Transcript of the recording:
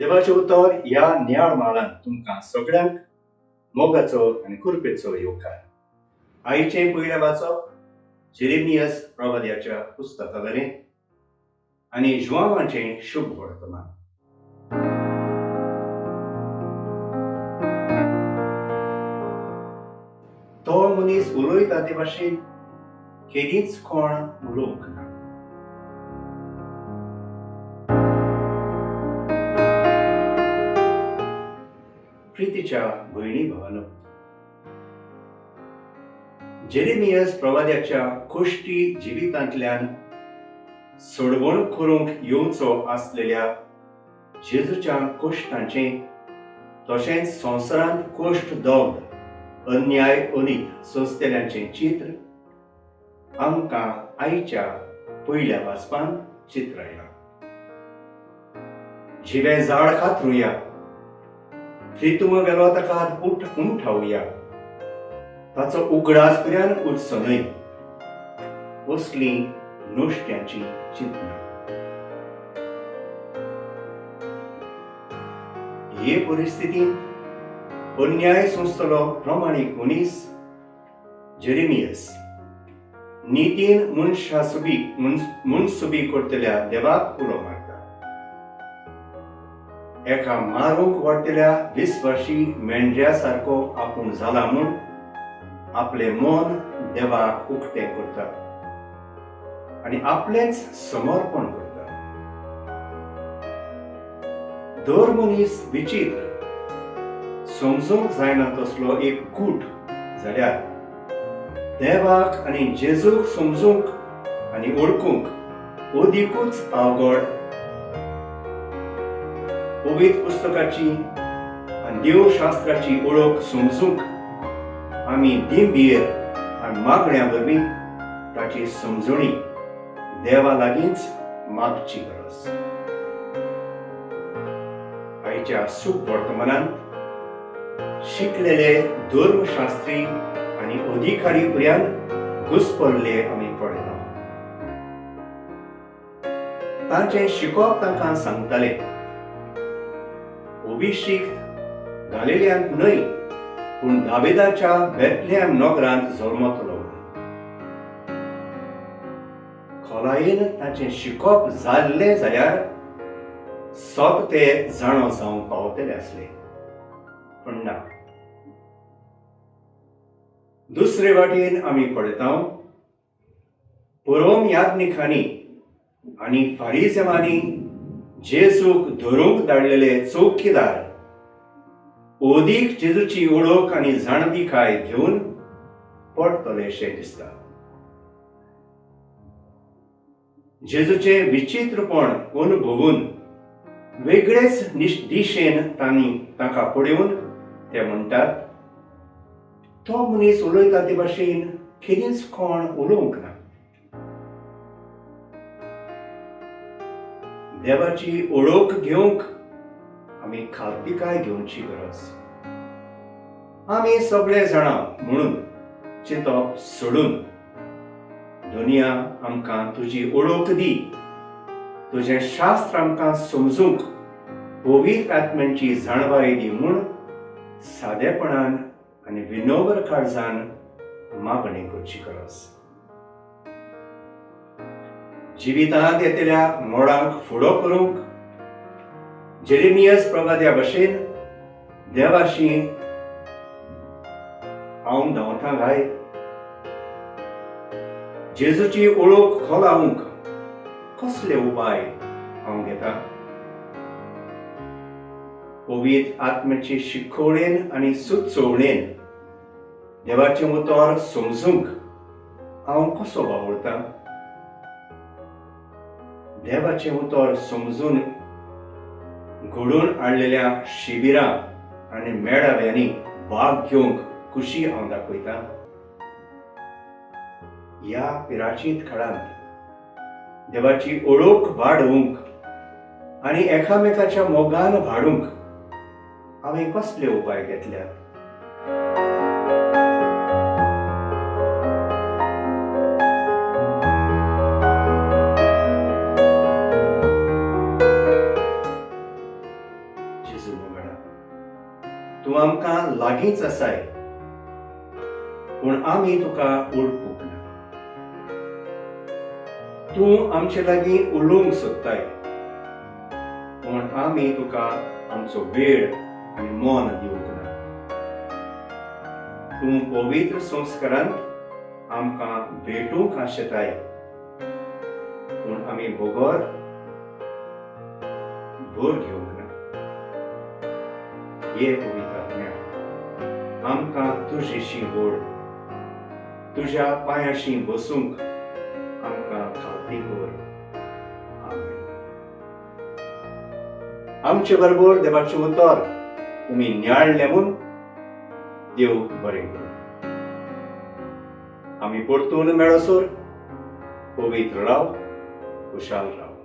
देवाचें उतर ह्या नियाळ म्हालांत तुमकां सगळ्यांक मोगाचो आनी कृपेचो येवकार. आयचें पयलें वाचप जेरेमियस प्रवाद्याच्या पुस्तका वेलें आनी जुआंवाचें शुभ वर्तमान. तो मनीस उलयता ते भाशेन केदींच कोण उलोवंक ना. प्रितीच्या भयणी भावानो, जेरेमियस प्रवाद्याच्या कोश्टी जिवितांतल्यान सोडवण करूंक येवचो आसलेल्या जेजूच्या कोश्टांचें तशेंच संवसारांत कोश्ट दग्ध अन्याय अनीत सोंसतल्यांचें चित्र आमकां आयच्या पयल्या वाचपान चित्रायलां. जिवें झाड कातरुया, त्रितुम वेलो ताका उठ उमठावया, ताचो उगडास पर्यान उरचो न्हय, असलीं नुस्त्याचीं चिंतनां. हे परिस्थितींत अन्याय सोंसतलो प्रमाणीक मनीस जेरेमियस नितीन मनशासुबी मनसुबी करतल्या देवाक उलो मारता. एका मारूंक व्हरतल्या विस्वाशी मेंढऱ्या सारको आपूण जाला म्हूण आपलें मन देवाक उक्तें करता आनी आपलेंच समर्पण करता. दर मनीस विचित्र, समजूंक जायना तसलो एक गूट जाल्यार देवाक आनी जेजूक समजूंक आनी वळखूंक अदिकूच अवघड. पवित्र पुस्तकाची आनी देवशास्त्राची वळख समजूंक आमी दिंबयेर आनी मागण्या वरवीं ताची समजणी देवा लागींच मागची गरज. आयच्या सूख वर्तमानांत शिकलेले धर्मशास्त्री आनी अधिकारी पर्यंत घुसपल्ले आमी पळयला. तांचें शिकप तांकां सांगतालें, अभिषिक्त गालिल्यांत न्हय पूण दाविदाच्या बेथलेहम नगरांत जल्मतलो. खोलायेन ताचें शिकप जाल्लें जाल्यार सत ते जाणो जावंक पावतले आसले, पूण ना. दुसरे वाटेन आमी पळयता, पुरोम याज्ञिकांनी आनी फारिजेवांनी जेजूक धरूंक धाडलेले चौकीदार अदीक जेजूची वळख आनी जाणविकाय घेवन पडटलेशें दिसता. जेजूचें विचित्रपण अनुभवून वेगळेच दिशेन तांणी ताका पळोवन ते म्हणटात, तो मनीस उलयता ते भाशेन केदींच कोण उलोवंक ना. देवाची ओळख घेवंक आमी खालतिकाय घेवची गरज. आमी सगळे जाणा म्हणून चिंतप सोडून दुनिया आमकां तुजी ओळख दी, तुजें शास्त्र आमकां समजूंक पवित्र आत्म्यांची जाणवाय दी म्हूण सादेपणान आनी विनोबर काळजान मागणी करची गरज. जिवितांत येतल्या मोडांक फुडो करूंक जेरेमियस प्रवाद्या भशेन देवाशी हांव धांवता गाय. जेजूची ओळख खोलावंक कसले उपाय हांव घेता? पवित्र आत्म्याची शिकोवणेन आनी सुचोवणेन देवाचें उतर समजूंक हांव कसो वावुरतां? देवाचें उतर समजून घडोवन हाडलेल्या शिबिरां आनी मेळाव्यांनी भाग घेवंक खुशी हांव दाखयतां? ह्या पिराचीत काळांत देवाची ओळख वाडोवंक आनी एकामेकाच्या मोगान वाडूंक हांवें कसले उपाय घेतल्यात? तूं आमकां लागींच आसाय, पूण आमी तुका वळखूंक ना. तूं आमचे लागीं उलोवंक सोदताय, पूण आमी तुका आमचो वेळ आनी मन दिवंक ना. तूं पवित्र संस्कारांत आमकां भेटूंक आशेताय, पूण आमी बगर भर घेवंक ना. ये पवित्र आत्म्या, आमकां तुजेशी ओड, तुज्या पांयाशी बसूंक आमकां खात्री कर. आमेन. आमचे बरोबर देवाचें उतर तुमी नियाळ्ळें म्हूण देव बरें करूं. आमी परतून मेळसर पवित्र राव, खुशाल राव.